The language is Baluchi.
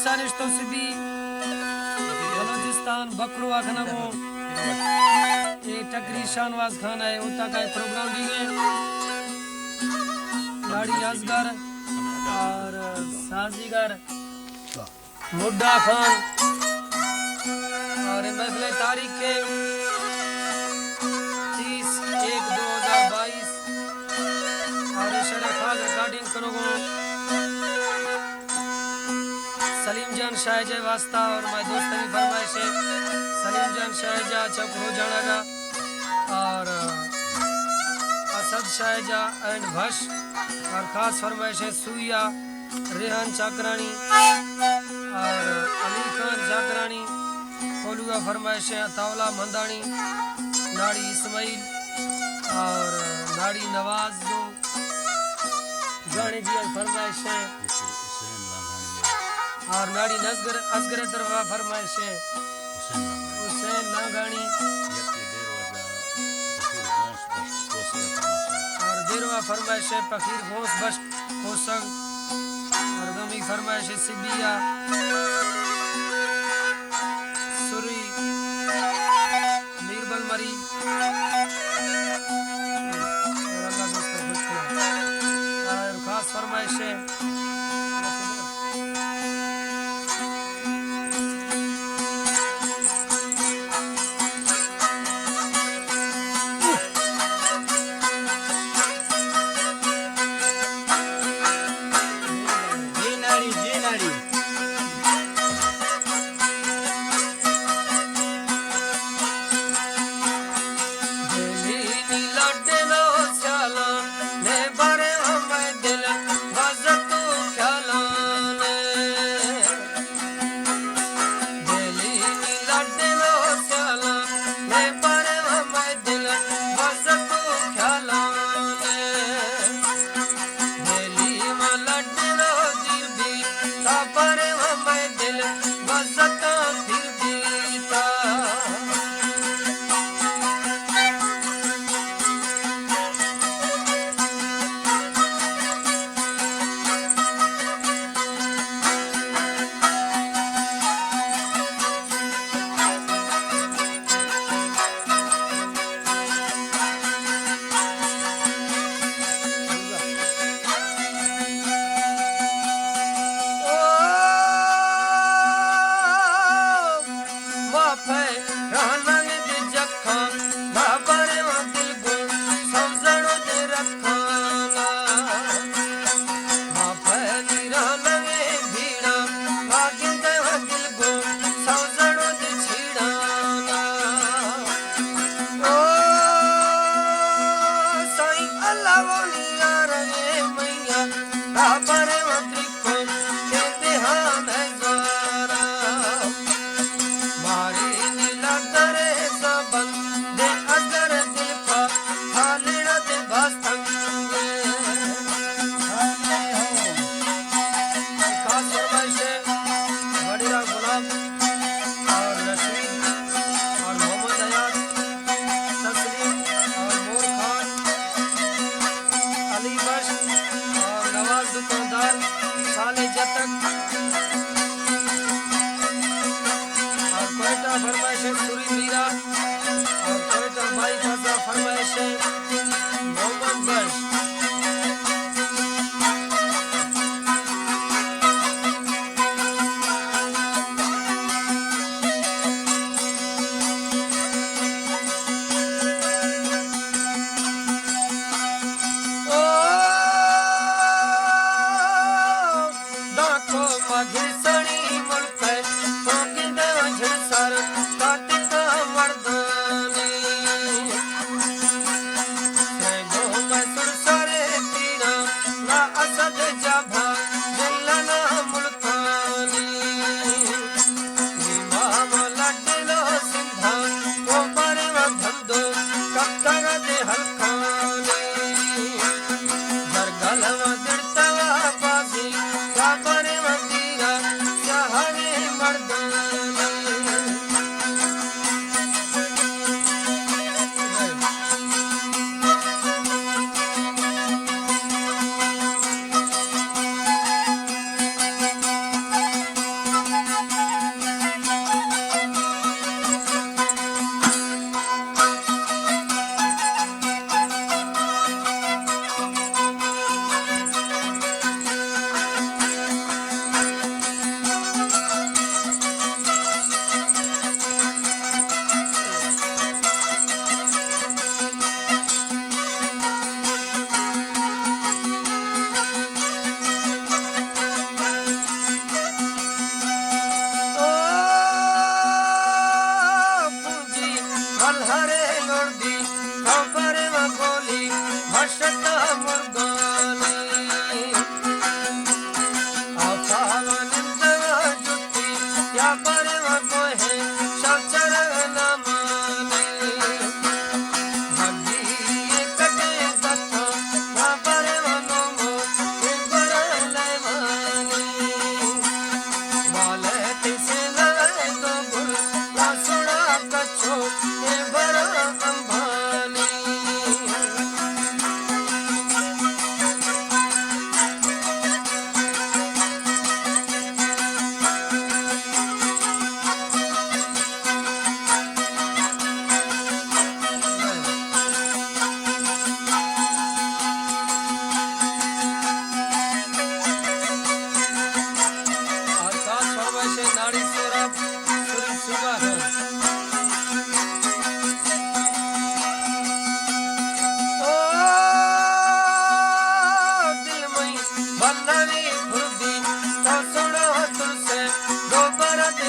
سانش تو سبی بلوچستان بکروا کنگو۔ اے ٹکری شاہنواز خان ہے، اوتا کا پروگرام بھی ہے۔ لاڑی ازگر اور سازیگر مڈا خان اور محفل تاریخ کے تیس ایک دو ہزار بائیس اور شرے خاص ریکارڈنگ کرو گو۔ سلیم جان شاہجا واسطہ اور مئے دوستانی فرمائش ہے۔ سلیم جان شاہجا چوک روجانہ کا اور اسد شاہجا اینڈ بھش اور خاص فرمائش ہے سویا ریحان چاکرانی اور علی خان چاکرانی، کولوا فرمائش ہے عطاء اللہ مندانی، ناڑی اسماعیل اور ناڑی نواز جو گانے جی فرمائش ہے۔ حسین لانگانی ہے۔ اور ناڑی نزگر ازگر طرفا فرمائش ہے۔ حسین لانگانی۔ حسین لانگانی۔ یکے دیروا جا فقیر غوث بخش کوسے فرمائش ہے۔ اور دیروا فرمائش ہے فقیر غوث بخش کوسگ۔ اور دومی فرمائش ہے سبیا سری۔ میربل مری۔ اور اللہ دوست خوش کنا۔ اور خاص فرمائش ہے۔ جی ناڑی، جی ناڑی۔ خاص فرمائش ہے وڈیرا غلام اور رشید اور محمد حیات، تسلیم اور مور خان، علی بخش اور نواز دکاندار، صالح جتک اور کوئٹہ فرمائش ہے سوری میرا۔ اور کوئٹہ بائی پاسا فرمائش ہے محمد بخش۔ او داکو مگھسنی ملک ہے، تو گندہ جھڑ سر کاٹکا مردانی۔ سینگو میں سر سارے تیرا، نا اسد جابھا، جلنا ملتانی۔ نیما ما لڈنا سندھا، کو بارے ما دھندو، کپتگا دے ہلکانی۔ درگل ما درتگا بازی، کا بارے ما تیرا، سیاہانی مرد آ ساز فرمائش ناڑی سوراب سوری سوگا ہے۔ او دل مئی بندری پھردی، تو سنو ترسے دو برد